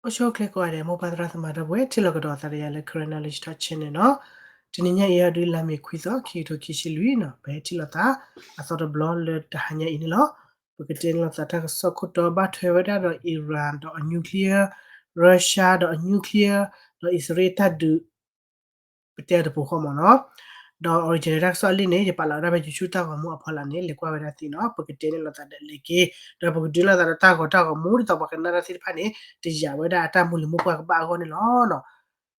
အိၣ်ဆူၣ်အိၣ်ချ့ကိးဂၤဒဲး မိၢ်ပၢ်သရၣ်သမါဒီပုၢ်ဝဲၢ် ထံၣ်လိာ်ကဒီးသးဒီးယၤလၢ Karen Knowledge Talk Channel နီၤ. တနံၤညါအံၤ အဒုလါမ့ၤခွံသီ ခံကထိခံဆံလွံၢ်နီၤ, ပဟဲထံၣ်လိာ်သး အသီတဘျီလၢတဟါညါအံၤန့ၣ်လီၤ. ပကတဲန့ၢ်လိာ်သးတၢ်ကစီၣ်ခိၣ်တီဘၣ်ထွဲဝဲဒၣ်ဒီး Iran ဒီးအ nuclear, Russia ဒီးအ nuclear, ဒီးအံၣ်စရ့လးတၢ်ဒုး ပတဲအီၤတပူၤဃီမ့ၢ်နီၤ. ဒီး original တၢ်ကစီၣ်အလံာ်န့ၣ် ယပာ်လီၤဝဲဒၣ်ဖဲ YouTube တၢ်ဂီၤမူအဖီလာ်န့ၣ် လဲၤကွၢ်ဝဲဒၣ်သ့နီၤ. ပကတဲန့ၢ်လိာ်သးဒီးလဲၤက့ၤ ဒီးပကဒုးလိာ်သးဒီးတၢ်ဂီၤတၢ်ဂီၤမူ ဒ်သိးပှၤကနၣ်တၢ်သ့ၣ်တဖၣ်န့ၣ် တယာ်ဝဲဒၣ်အတၢ်မူလံၤမူပှၢ်ကဘၣ်အဂီၢ်န့ၣ်လီၤ.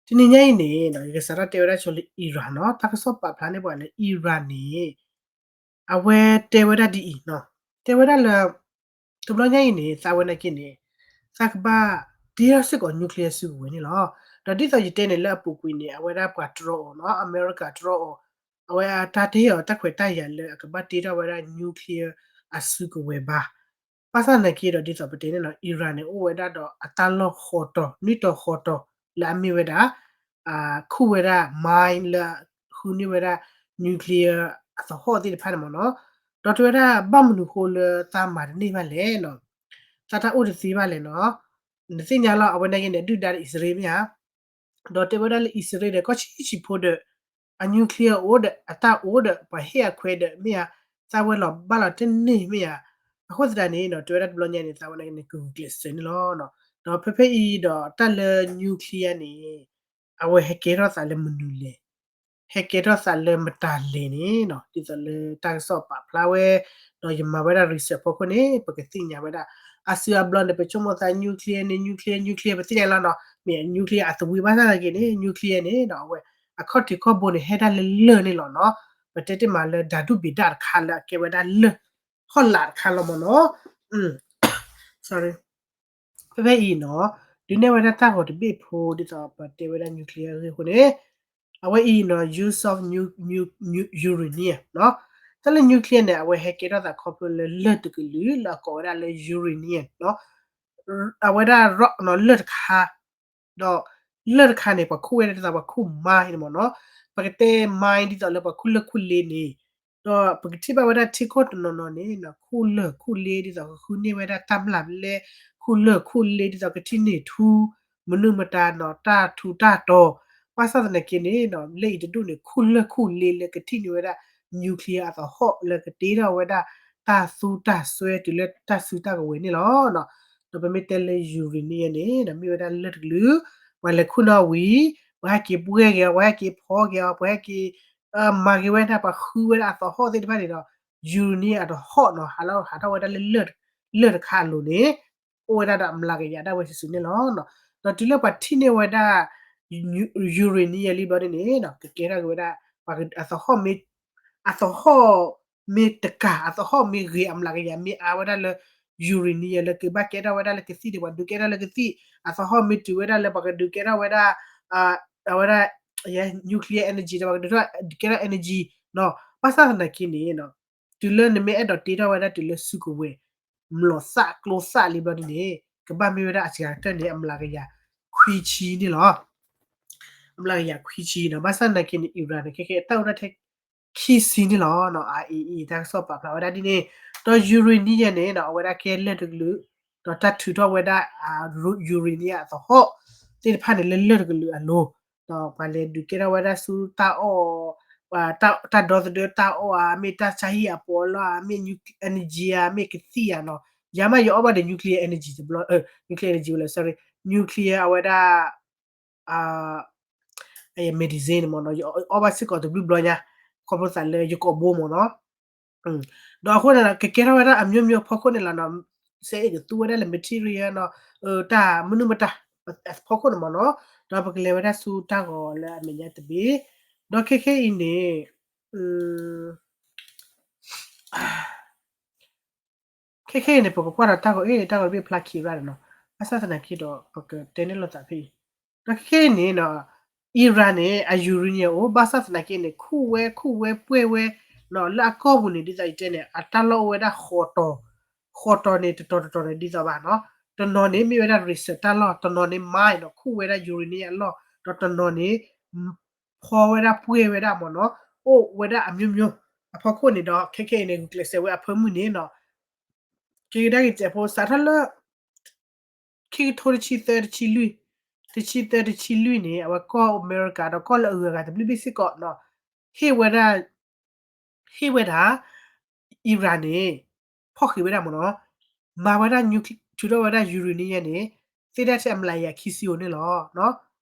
တနံၤညါအံၤန့ၣ် ယကစးထီၣ်တဲဝဲဒၣ်ဆိလၢ Iran နီၤ, တၢ်ကစီၣ်ပာ်ဖျါန့ၢ်ပှၤလၢ Iran န့ၣ် အဝဲတဲဝဲဒၣ်ဒ်အံၤနီၤ, တဲဝဲဒၣ်လၢ တဘျီညါအံၤန့ၣ် သးဝဲနာ်က့န့ၣ် သးကဘၣ်တ့ထီၣ်စ့ၢ်ကီး nuclear စုကဝဲၤန့ၣ်လီၤ. ဒီးဒ်သိးယတဲန့ၣ်လၢအပူၤကွံာ်န့ၣ် အဝဲဒၣ်ပှၤတြီအီၤနီၤ, အမဲရကၤတြီအီၤ, အဝဲအတၢ်တ့အီၤတၢ်ခွဲးတၢ်ယာ်လၢအကဘၣ်တ့ထီၣ်ဝဲဒၣ် nuclear အစုကဝဲၤဘၣ်. ဘၣ်ဆၣ်သနာ်က့ဒီး ဒ်သိးပတဲန့ၣ်နီၤ Iran န့ၣ် အိၣ်ဝဲဒၣ်ဒီးအတၢ်လီၢ်ဃီတီၤ နွံတီၤဃီတီၤ လၢအမ့ၢ်ဝဲဒၣ် ခူၣ်ဝဲဒၣ် mine လၢဃုန့ၢ်ဝဲဒၣ် nuclear အသဟီၣ်သ့ၣ်တဖၣ်န့ၣ်မ့ၢ်နီၤ. ဒီးတဲဝဲဒၣ်ဘၣ်မနုၤဃိလၢသးမၤတန့ၢ်ဘၣ်လဲၣ်နီၤ, သးတၢ်အိၣ်တသ့ဘၣ်လဲၣ်နီၤ. နသ့ၣ်ညါလီၤ အဝဲနာ်က့န့ၣ် အဒုၣ်ဒါဒီးအံၣ်စရ့လးမ့ၢ်ဧါ. ဒီးတဲဝဲဒၣ်လၢအံၣ်စရ့လးဒီး ကီၢ်ဆံးဆံးဖိဒီး အ nuclear အိၣ်ဒီး အတၢ်အိၣ်ဒီး ပှၤဟ့ၣ်အခွဲးဒီးမ့ၢ်ဧါ, သးဝဲလီၤဘၣ်လီၤတန့ၢ်မ့ၢ်ဧါ. အဃိသတးန့ၣ်နီၤ တဲဝဲဒၣ်တဘျီညါန့ၣ် သးဝဲနာ်က့န့ၣ် ကဂုာ်ကျဲးစၢးန့ၣ်လီၤ. ဒီးဖဲဖဲအံၤဒီးတၢ်လၢ nuclear န့ၣ် အဝဲဟဲကဲထီၣ်သးလၢမနုၤလဲၣ်, ဟဲကဲထီၣ်သးလၢမတၤလဲၣ်န့ၣ်နီၤ, ဒ်သိးလၢတၢ်ကစီၣ်ပာ်ဖျါဝဲ ဒီးယမၤဝဲဒၣ် research ဖီခိၣ်န့ၣ် ပကသ့ၣ်ညါဝဲဒၣ် အစုအဘျီန့ၣ် ပဆိကမိၣ်သး nuclear န့ၣ် nuclear nuclear ပသ့ၣ်ညါလီၤနီၤ, မ့ၢ် nuclear အသဝံၤဘၣ်ဆၣ်သနာ်က့န့ၣ် nuclear န့ၣ်ဒီး အဝဲ အခီၣ်ထံးခီၣ်ဘိန့ၣ် ဟဲဒၣ်လၢလၢၢ်န့ၣ်လီၤနီၤ, ပတဲတ့ၢ်မးလၢ ဓာတုဗေဒ တခါလၢအကဲဝဲဒၣ်လၢၢ် ဟီၣ်လာ်တခါလီၤမ့ၢ်နီၤ. ဖဲဖဲအံၤနီၤ ဒုးနဲၣ်ဝဲဒၣ်တၢ်ဂီၤတဘ့ၣ်ဖိ ဒ်သိးပတဲဝဲဒၣ် nuclear အဂ့ၢ်အဃိန့ၣ် အဝဲအံၤနီၤ use of nu- nu- nu- uranium နီၤ, တၢ်လၢ nuclear န့ၣ် အဝဲဟဲကဲထီၣ်သးခီဖျိလၢလၢၢ်တကလုာ် လၢအကိးဝဲဒၣ်လၢ uranium နီၤ, အဝဲဒၣ် rock နီၤ လၢၢ်တခါ ဒီးလၢၢ်တခါန့ၣ် ပှၤခူၣ်ဝဲဒၣ်ဒ်သိးပှၤခူၣ် mine န့ၣ်မ့ၢ်နီၤ, ပကတဲ mine ဒ်သိးလၢပှၤခူၣ်လၢၢ်ခူၣ်လ့န့ၣ်, ဒီးပကထံၣ်ဘၣ်ဝဲဒၣ်ထံကီၢ်တနီၤနီၤန့ၣ်နီၤ ခူၣ်လၢၢ်ခူၣ်လ့ဒ်သိးကဃုန့ၢ်ဝဲဒၣ်တၢ်မျၢ်ဘျဲ, ခူၣ်လၢၢ်ခူၣ်လ့ဒ်သိးကထံၣ်န့ၢ်ထူ မနုၤမတၤနီၤ တၢ်ထူးတၢ်တီၤ, ဘၣ်ဆၣ်သနာ်က့န့ၣ်နီၤ လၢအံၤတဒူၣ်န့ၣ် ခူၣ်လၢၢ်ခူၣ်လ့လၢကထံၣ်န့ၢ်ဝဲဒၣ် nuclear အသဟီၣ်လၢကတ့ထီၣ်ဝဲဒၣ် တၢ်သူတၢ်စွဲတုၤလၢတၢ်စုတၢ်ကဝဲၤန့ၣ်လီၤ. ဒီးပမ့ၢ်တဲလၢ uranium န့ၣ်နီၤ မ့ၢ်ဝဲဒၣ်လၢၢ်တကလုာ်, ပှၤလဲၤခူၣ်နီၤဝံၤ ပှၤဟဲက့ၤပှဲၢ်က့ၤအီၤ ပှၤဟဲက့ၤဖီက့ၤအီၤ ပှၤဟဲက့ၤ မၤက့ၤဝဲဒၣ် ပှၤဃုဝဲဒၣ်အသဟီၣ်သ့ၣ်တဖၣ်န့ၣ်ဒီး uranium အသဟီၣ်နီၤ ဟးလီၤဟးထီၣ်ဝဲဒၣ်လၢ လၢၢ်တခါအလိၤန့ၣ် အိၣ်ဝဲဒၣ်ဒီးအမျးကယၤဒၣ်ဝဲစုာ်စုာ်န့ၣ်လီၤ. ဒီးတုၤလၢပှၤထံၣ်န့ၢ်ဝဲဒၣ် uranium လံဘျီန့ၣ်န့ၣ် ကကဲထီၣ်က့ၤဝဲဒၣ် ပှၤအသဟီၣ်မ့ၢ် အသဟီၣ်မ့ၢ်တကး အသဟီၣ်မ့ၢ်ဂ့ၤ အမျးကယၤမ့ၢ်အါဝဲဒၣ်လၢ uranium လၢကဘၣ်ကဲထီၣ်ဝဲဒၣ်လၢကသံၣ်န့ၣ် ပှၤဒုးကဲထီ၁ၣ်လၢကသံၣ်, အသဟီၣ်မ့ၢ်တုၤဝဲဒၣ်လၢပှၤကဒုးကဲထီၣ်ဝဲဒၣ် အဝဲဒၣ် nuclear energy ဒီးပှၤကဒုးကဲထီၣ် energy နီၤ, ဘၣ်ဆၣ်သနာ်က့န့ၣ် တုၤလၢနမ့ၢ်အဲၣ်ဒိးတ့ထီၣ်ဝဲဒၣ်တုၤလၢစုကဝဲၤ မျိာ်သၣ်ကျိသၣ်လံဘျီန့ၣ်န့ၣ် ကဘၣ်မ့ၢ်ဝဲဒၣ်အစှၤကတၢၢ်န့ၣ် အမျးကယၤခွံဆံန့ၣ်လီၤ. အမျးကယၤခွံဆံနီၤ, ဘၣ်ဆၣ်သနာ်က့န့ၣ် Iran န့ၣ် ခဲခဲအတၢ်အိၣ်ဒၣ်ထဲ ခံဆံန့ၣ်လီၤ. အအံၤအံၤ တၢ်ကစီၣ်ပာ်ဖျါဝဲဒၣ်ဒ်န့ၣ်, ဒီး uranium န့ၣ်နီၤ အဝဲဒၣ်ကဲလၢၢ်တကလုာ်, ဒီးတၢ်ထုးထီၣ်ဝဲဒၣ် uranium အသဟီၣ်သ့ၣ်တဖၣ်န့ၣ် လၢလၢၢ်တကလုာ်အလိၤ, ဒီးပှၤလဲၤဒုးကဲထီၣ်ဝဲဒၣ်ဆူတၢ်အီၣ် တၢ်ဒီသဒၢတၢ်အီၣ်ဧါ, မ့ၢ်တၢ်ဆါဟံၣ်အပီးလီၢ်ဧါ, မ့ၢ် energy ဧါ, မ့ၢ်ကသံၣ်ဧါနီၤ, ယၤမးယအီၣ်ဘၣ်ဒီး nuclear energy တဘျီ, nuclear energy ဝဲလဲၣ်, sorry, nuclear အဝဲဒၣ် medicine န့ၣ်မ့ၢ်နီၤ, ယအီၣ်ဘၣ်စ့ၢ်ကီးတဘျုးဘျီညါ, ခီဖျိသးလၢယကိာ်ဘိမ့ၢ်နီၤ. ဒီးအဃိန့ၣ် ကကဲထီၣ်ဝဲဒၣ်အမျိုးမျိုးဖီခိၣ်န့ၣ်လီၤနီၤ, စဲအ့ၣ်ကသူဝဲဒၣ်လၢ material နီၤ, တၢ်မနုၤမတၤ ဖီခိၣ်န့ၣ်မ့ၢ်နီၤ, ဒီးပကလဲၤဝဲဒၣ်ဆူတၢ်ဂီၤလၢအမဲာ်ညါတဘ့ၣ်, ဒီးခဲခဲအံၤန့ၣ် ခဲခဲအံၤန့ၣ် ပကကွၢ်ဒီးတၢ်ဂီၤ အ့ၣ် တၢ်ဂီၤတဘ့ၣ်ဖျါခံရၣ်န့ၣ်နီၤ, ဘၣ်ဆၣ်သနာ်က့ဒီး ပကတဲန့ၢ်လိာ်သးဖဲအံၤ, ဒီးခဲခဲအံၤန့ၣ်နီၤ Iran န့ၣ် အ uranium အိၣ် ဘၣ်ဆၣ်သနာ်က့န့ၣ် ခူၣ်ဝဲ ခူၣ်ဝဲ ပှဲၢ်ဝဲ လၢအကီၢ်ပူၤန့ၣ် ဒ်သိးယတဲန့ၣ် အတၢ်လီၢ်အိၣ်ဝဲဒၣ်ဃီၤတီၤ, ဃီၤတီၤန့ၣ် တတီၤတတီၤန့ၣ် ဒ်သိးဘၣ်နီၤ, တနီၤန့ၣ် မ့ၢ်ဝဲဒၣ် research တၢ်လီၢ်, တနီၤန့ၣ် mine နီၤ ခူၣ်ဝဲဒၣ် uranium အလီၢ်, ဒီးတနီၤန့ၣ် ဖီဝဲဒၣ်ပှဲၢ်ဝဲဒၣ်မ့ၢ်နီၤ, အိၣ်ဝဲဒၣ်အမျိုးမျိုး အဖီခိၣ်န့ၣ်ဒီး ခဲခဲအံၤန့ၣ် ဂုာ်ကျဲးစၢးဝဲအဖၢမုၢ်န့ၣ်နီၤ, က့ၤကဒါက့ၤစဲးဖိစးထီၣ်လၢ ခံကထိတဆံသၢ တဆံလွံၢ်, တဆံသၢ တဆံလွံၢ်န့ၣ် အဝဲကီၢ်အမဲရကၤဒီးကီၢ်လၢအဂုၤအဂၤတဘျုးဘ့ၣ်စ့ၢ်ကီးနီၤ, ဟ့ၣ်ဝဲဒၣ် ဟ့ၣ်ဝဲဒၣ် Iran န့ၣ် ဖီၣ်ဃံးဝဲဒၣ်မ့ၢ်နီၤ, မၤဝဲဒၣ် ထုးထီၣ်ဝဲဒၣ် uranium န့ၣ် သ့ၣ်ဒၣ်ထဲအမျးကယၤခံဆံဧိၤန့ၣ်လီၤ.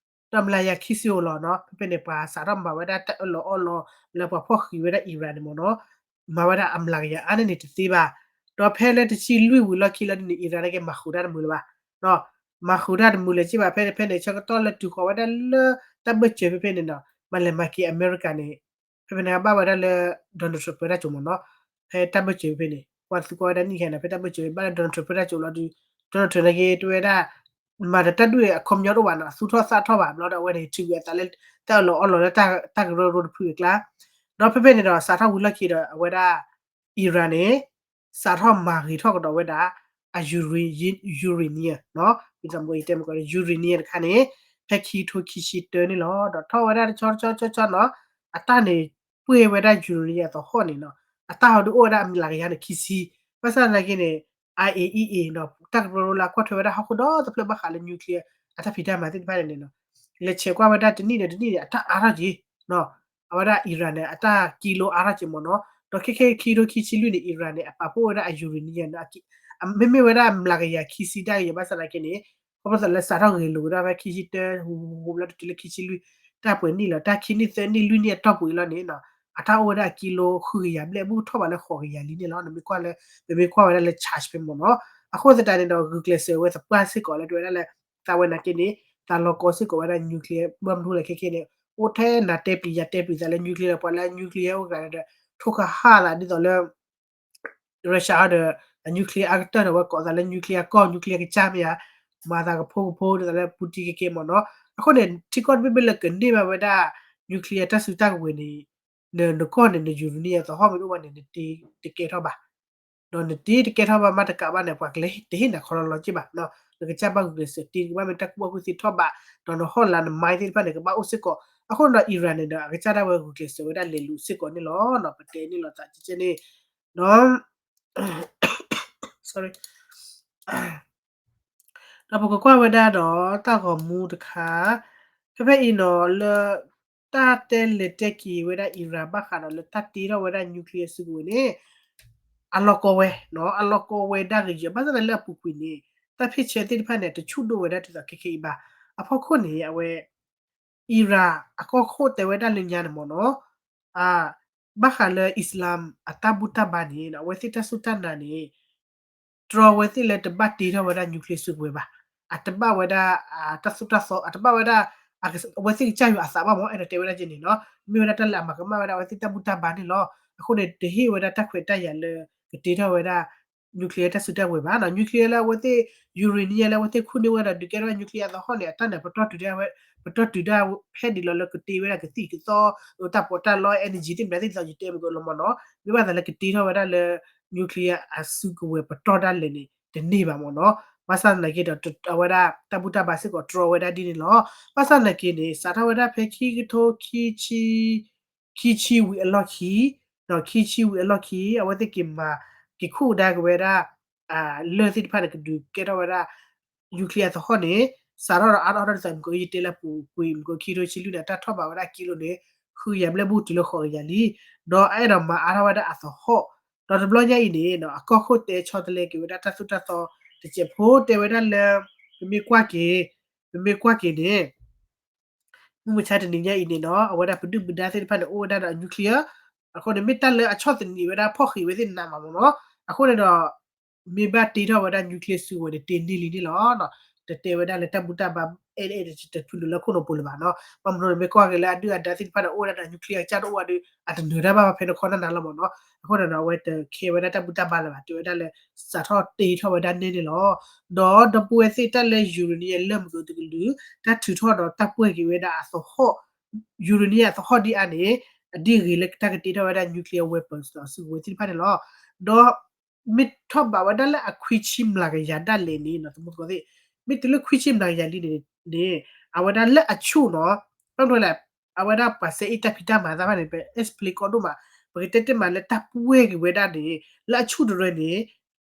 ဒီးမျးကယၤခံဆံဧိၤလီၤနီၤ, ဖဲဖဲန့ၣ် ပှၤစးထီၣ်မၤဝဲဒၣ်တၢ်အၢၣ်လီၤအီလီၤလၢပှၤဖီၣ်ဃံးဝဲဒၣ် Iran န့ၣ်မ့ၢ်နီၤ, မၤဝဲဒၣ်အမျးကယၤအါန့ၢ်န့ၣ်တသ့ဘၣ်. ဒီးဖဲလၢတဆံလွံၢ်ဝံၤလီၢ်ခံလီၤဒ်န့ၣ် Iran န့ၣ်က့ၤမၤဃုာ်တၢ်တမုာ်လၢၤဘၣ်, မၤဃုာ်တၢ်တမုာ်လၢၤက့ဘၣ်. ဖဲဖဲန့ၣ် ဆၢကတီၢ်လၢတုၤဃီၤဝဲဒၣ်လၢတၢ်ဘၢၣ်စၢၤဖဲဖဲန့ၣ်နီၤ, မၤလဲၤမၤက့ၤအမဲရကၤန့ၣ် ဖဲဖဲန့ၣ်ကဘၣ်ဝဲဒၣ်လၢ Donald Trump ပၢတၢ်စိၤမ့ၢ်နီၤ, ဖဲတၢ်ဘၢၣ်စၢၤဖဲဖဲန့ၣ် ကွၢ်သံကွၢ်ဝဲဒၣ်န့ၣ်ခဲန့ၣ် ဖဲတၢ်ဘၢၣ်စၢၤဘၣ်လၢ Donald Trump ပၢတၢ်စိၤလီၤဒီး Donald Trump န့ၣ်က့ၤတဲဝဲဒၣ် မၤဒီးတၢ်ဒုးအခီပညီတအိၣ်ဘၣ်နီၤ, အသူၣ်ထီၣ်သးထီၣ်ဘၣ် ဘျီဒီးအဝဲန့ၣ် ထုးကွံာ်အသးလၢ တၢ်အၢၣ်လီၤအီလီၤလၢတၢ်ကရၢကရိတဖုအကျါ, ဒီးဖဲဖဲန့ၣ်ဒီး စးထီၣ်ဝံၤလီၢ်ခံဒီး အဝဲဒၣ် Iran န့ၣ် စးထီၣ်မၤဂ့ၤထီၣ်ကဒီးဝဲဒၣ် အ uranium နီၤ, မ့ၢ်တမ့ၢ်ယတဲမ့ၢ်ကီး uranium တခါန့ၣ် ဖဲခံကထိခံဆံတၢန့ၣ်လီၤ. ဒီးထီၣ်ဝဲဒၣ်တဆီတဆီတဆီတဆီနီၤ, အတၢ်န့ၣ် ပှဲၤဝဲဒၣ် uranium အသဟီၣ်န့ၣ်နီၤ, အတၢ်ဟီဒုးအိၣ်ဝဲဒၣ်အမျးကယၤန့ၣ်ခံဆံ, ဘၣ်ဆၣ်သနာ်က့န့ၣ် IAEA နီၤ, တၢ်ကရၢကရိလၢအကွၢ်ထွဲဝဲဒၣ်ဟီၣ်ခိၣ်ဒီတဖျၢၣ်ဘၣ်ဃးလၢ nuclear အတၢ်ဖံးတၢ်မၤသ့ၣ်တဖၣ်န့ၣ်နီၤ, လဲၤဆဲးကွၢ်ဝဲဒၣ်တနံၣ်ဒီးတနံၣ်န့ၣ် အတၢ်အါထီၣ်က့ၤနီၤ, အဝဲဒၣ် Iran န့ၣ် အတၢ်ကံလိအါထီၣ်က့ၤမ့ၢ်နီၤ, ဒီးခဲခဲခံကထိခံဆံလွံၢ်န့ၣ် Iran န့ၣ် အပာ်ဖှိၣ်ဝဲဒၣ်အ uranium န့ၣ် မ့မ့ၢ်ဝဲဒၣ်မျးကယၤခံဆံဒၣ်ကယၤ ဘၣ်ဆၣ်သနာ်က့န့ၣ် ခီဖျိလၢစးထီၣ်ဂဲၤလိာ်ဝဲဒၣ်ဖဲခံဆံတၢ ဟူဘျီတတုၤလၢခံဆံလွံၢ် တၢ်ပှဲၤနံၣ်လီၤ, တၢ်ခံနံၣ်သၢနံၣ်လွံၢ်နံၣ်အတီၢ်ပူၤအံၤလီၤန့ၣ်နီၤ, အတၢ်အိၣ်ဝဲဒၣ်ကံလိဃုကယၤဘျဲၣ် ဘူးထီၣ်ဘးလၢဃိးကယၤလံန့ၣ်လီၤ. နမ့ၢ်ကွၢ်လၢ ပမ့ၢ်ကွၢ်ဝဲဒၣ်လၢ charge ဖဲမ့ၢ်နီၤ, အဃိသတးန့ၣ်ဒီး ဂုာ်ကျဲးစၢးဝဲသပှၢ်စ့ၢ်ကီးလၢတဝဲဒၣ်လၢ သးဝဲနာ်က့န့ၣ် သးလီၤကီစ့ၢ်ကီးဝဲဒၣ် nuclear ဘၣ်မနုၤလဲၣ်ခဲခဲန့ၣ် အိၣ်ထဲနၤတဲပျံၤယၤတဲပျံၤသးလၢ nuclear ဒီး ပှၤလၢ nuclear အိၣ်တဂၤဒီး ထိၣ်ကဟၣ်သးဒ်သိးလၢ Russia အီၤဒီး အ nuclear အါကတၢၢ်ဒီး ဝဲကိးသးလၢ nuclear ကီၢ် nuclear ကစၢ်မ့ၢ်ဧါ, မၤသးကဖိကဖိဒ်သိးလၢ Putin ကဲကဲမ့ၢ်နီၤ. အဃိန့ၣ် ထံကီၢ်တဘ့ၣ်ဘ့ၣ်လၢကန့ၢ်ဘၣ်ဝဲဒၣ် nuclear တၢ်စုတၢ်ကဝဲၤန့ၣ် နကီၢ်န့ၣ် န uranium အသဟီၣ်မ့ၢ်တအိၣ်ဘၣ်န့ၣ် နတ့တကဲထီၣ်ဘၣ် ဒီးနတ့တကဲထီၣ်ဘၣ်မးတကးဘၣ်န့ၣ် ပှၤကလဲၤတဟ့ၣ်နၤခီလီၤလီၤက့ဘၣ်နီၤ. နကစၢ်ဘၣ်ဂုာ်ကျဲးစၢးတ့ နကဘၣ်မ့ၢ်တၢ်ကူၣ်ဘၣ်ကူၣ်သ့ထီၣ်ဘး ဒီးနဟီၣ်လာ်န mine သ့ၣ်တဖၣ်န့ၣ် ကဘၣ်အိၣ်စ့ၢ်ကီး. အဃိန့ၣ်ဒီး Iran န့ၣ်ဒီး အကစၢ်ဒၣ်ဝဲဂုာ်ကျဲးစၢးဝဲဒၣ်လဲၤလူၤစ့ၢ်ကီးန့ၣ်လီၤ. ပတဲန့ၣ်လီၤသးကဲကဲန့ၣ် ဒီး sorry ဒီးပကကွၢ်ဝဲဒၣ်ဒီးတၢ်ဂီၤမူတခါ ဖဲဖဲအံၤနီၤ လၢတၢ်တဲလဲၤတဲက့ၤဝဲဒၣ် Iran ဘၣ်ဃးဒီးလၢတၢ်တ့ထီၣ်ဝဲဒၣ် nuclear စုကဝဲၤန့ၣ် အလီၢ်ကီဝဲနီၤ အလီၢ်ကီဝဲဒၣ်ဂ့ၤယီၤ ဘၣ်ဆၣ်သနာ်က့လၢအပူၤကွံာ်န့ၣ် တၢ်ဖ့ၣ်ဆၢသ့ၣ်တဖၣ်န့ၣ် တဆူၣ်ဒိၣ်ဝဲဒၣ်ဒ်သိးခဲခဲအံၤဘၣ်. အဖီခိၣ်န့ၣ် အဝဲ Iran အကီၢ်ခိၣ်တဲဝဲဒၣ်လၢညါန့ၣ်မ့ၢ်နီၤ ဘၣ်ဃးလၢ Islam အတၢ်ဘူၣ်တၢ်ဘါန့ၣ် အဝဲသ့ၣ်တၢ်စူၢ်တၢ်နာ်န့ၣ် တြီဝဲသ့ၣ်လၢတဘၣ်တ့ထီၣ်ဝဲဒၣ် nuclear စုကဝဲၤဘၣ်. အတဘၣ်ဝဲဒၣ် တၢ်သိၣ်တၢ်သီ အတဘၣ်ဝဲဒၣ် အဝဲသ့ၣ်ကစၢ်ယွၤအသးဘၣ်မ့ၢ် အဲၣ်ဒိးတဲဝဲဒၣ်ကဲန့ၣ်နီၤ မ့ၢ်ဝဲဒၣ်တၢ်လၢအမၤကမၣ်ဝဲဒၣ်အဝဲသ့ၣ်တၢ်ဘူၣ်တၢ်ဘါန့ၣ်လီၤ. အဃိန့ၣ် တဟ့ၣ်ဝဲဒၣ်တၢ်ခွဲးတၢ်ယာ်လၢ ကတ့ထီၣ်ဝဲဒၣ် nuclear တၢ်စုတၢ်ဝဲၤဘၣ်နီၤ. nuclear လၢအဝဲသ့ၣ် uranium လၢအဝဲသ့ၣ်ခူၣ်န့ၢ်ဝဲဒီးဒုးကဲထီၣ် nuclear အသဟီၣ်န့ၣ် အတၢ်န့ၣ် ပတီၢ်တုၤဒၣ်ဝဲ ပတီၢ်တုၤဒၣ်ဖဲဒ်လီၤလၢကတ့ဝဲဒၣ်ကသံၣ်ကသီ တၢ်ပီးတၢ်လီ energy သ့ၣ်မတၤသ့ၣ်တဖၣ်ယတဲမ့ၢ်ကလီၤမ့ၢ်နီၤ မ့ၢ်ဘၣ်သးလၢကတ့ထီၣ်ဝဲဒၣ်လၢ nuclear အစုကဝဲၤပတီၢ်ဒၣ်လဲာ်န့ၣ် တန့ၢ်ဘၣ်မ့ၢ်နီၤ. ဘၣ်ဆၣ်သနာ်က့ဒီး အဝဲဒၣ်တၢ်ဘူၣ်တၢ်ဘါစ့ၢ်ကီးတြီဝဲဒၣ်ဒ်န့ၣ်လီၤ. ဘၣ်ဆၣ်သနာ်က့န့ၣ် စးထီၣ်ဝဲဒၣ်ဖဲခံကထိခံဆံ ခံဆံဝံၤအလီၢ်ခံ ဒီးခံဆံဝံၤအလီၢ်ခံ အဝဲသ့ၣ်က့ၤမၤ က့ၤခူၣ်ကဒါက့ၤဝဲဒၣ် လၢၢ်သ့ၣ်တဖၣ်န့ၣ် ကဒုးကဲထီၣ်ဝဲဒၣ် nuclear အသဟီၣ်န့ၣ် စးထီၣ်ဒီးအါထီၣ်အါထီၣ်ဒ်သိးမ့ၢ်ကယတဲလၢပူၤကွံာ် မ့ၢ်ကခံကထိခံဆံလွံၢ်န့ၣ် အတၢ်ထီၣ်ဘးဝဲဒၣ်ကံလိန့ၣ် ဃုကယၤဘျဲၣ်ဘူၣ်တုၤလၢဃိးကယၤလံ. ဒီးအအဲၣ်ဒိးမၤအါထီၣ်ဝဲဒၣ်အသဟီၣ် ဒီးတဘျီညါအံၤန့ၣ် အကီၢ်ခိၣ်တဲဆီတလဲက့ၤဝဲဒၣ်တၢ်သိၣ်တၢ်သီ တစဲးဖိတဲဝဲဒၣ်လၢ ပမ့ၢ်ကွၢ်က့ၤ ပမ့ၢ်ကွၢ်က့ၤန့ၣ် မုၢ်မဆါတနံၤညါအံၤန့ၣ်နီၤ အဝဲဒၣ်ပဒုၣ်ပဒါသ့ၣ်တဖၣ်န့ၣ် အိၣ်ဝဲဒၣ်ဒီး nuclear အဃိန့ၣ် မ့ၢ်တၢ်လၢအဆီၣ်သနံးဝဲဒၣ်ဖီၣ်ဃံးဝဲသ့ၣ်နးမးမ့ၢ်နီၤ. အဃိန့ၣ်ဒီး မ့ၢ်ဘၣ်တ့ထီၣ်ဝဲဒၣ် nuclear စုကဝဲၤန့ၣ် တ့န့ၢ်လံန့ၣ်လီၤ. တတဲဝဲဒၣ်လၢတၢ်ဘူၣ်တၢ်ဘါအဲၣ်အဲၣ်တဖုဒိၣ်လၢခိၣ်နူာ်ပူၤလၢၤဘၣ်နီၤ. ဘၣ်မနုၤန့ၣ် မ့ၢ်ကွၢ်က့ၤလၢအဒုၣ်အဒါသ့ၣ်တဖၣ်န့ၣ် အိၣ်ဝဲဒၣ်ဒီး nuclear ကစၢ်တအိၣ်ဝဲဒီး အတနၢၤတၢ်ဘၣ်ဘၣ်ဖဲန့ၣ်ခီနၢ်နၢ်လီၤမ့ၢ်နီၤ. အဃိန့ၣ်ဒီး အဝဲတခဲဝဲဒၣ်တၢ်ဘူၣ်တၢ်ဘါလၢၤဘၣ် တဲဝဲဒၣ်လၢ စးထီၣ်တ့ထီၣ်ဝဲဒၣ်န့ၣ်န့ၣ်လီၤ. ဒီးဒီပုၢ်ဝဲၢ်သ့ၣ်တၢ်လၢ uranium လၢမုၢ်ကတကလုာ် တၢ်ထုးထီၣ်ဒီးတၢ်ပှဲၤက့ၤဝဲဒၣ်အသဟီၣ် uranium အသဟီၣ်ဒ်အါန့ၣ် အဒ်ဂ့ၤလၢတၢ်ကတ့ထီၣ်ဝဲဒၣ် nuclear weapons ဒီးစုကဝဲၤသ့ၣ်တဖၣ်န့ၣ်လီၤ. ဒီးမ့ၢ်ထီၣ်ဘးဝဲဒၣ်လၢအခွံဆံမျးကယၤဒၣ်လဲာ်န့ၣ် သမူသကိးသ့ၣ် မ့ၢ်တုၤလၢခွံဆံမျးကယၤလံန့ၣ် အဝဲဒၣ်လၢအဆူၣ်နီၤ ဘၣ်မနုၤလဲၣ် အဝဲဒၣ်ပှၤစဲအ့ၣ်တၢ်ဖံးတၢ်မၤသ့ၣ်တဖၣ်န့ၣ် ပ explain ကီဒိၣ်မး ပကတဲတ့ၢ်မးလၢတၢ်ပှဲၤက့ၤဝဲဒၣ်န့ၣ် လၢအဆူၣ်တရၢန့ၣ်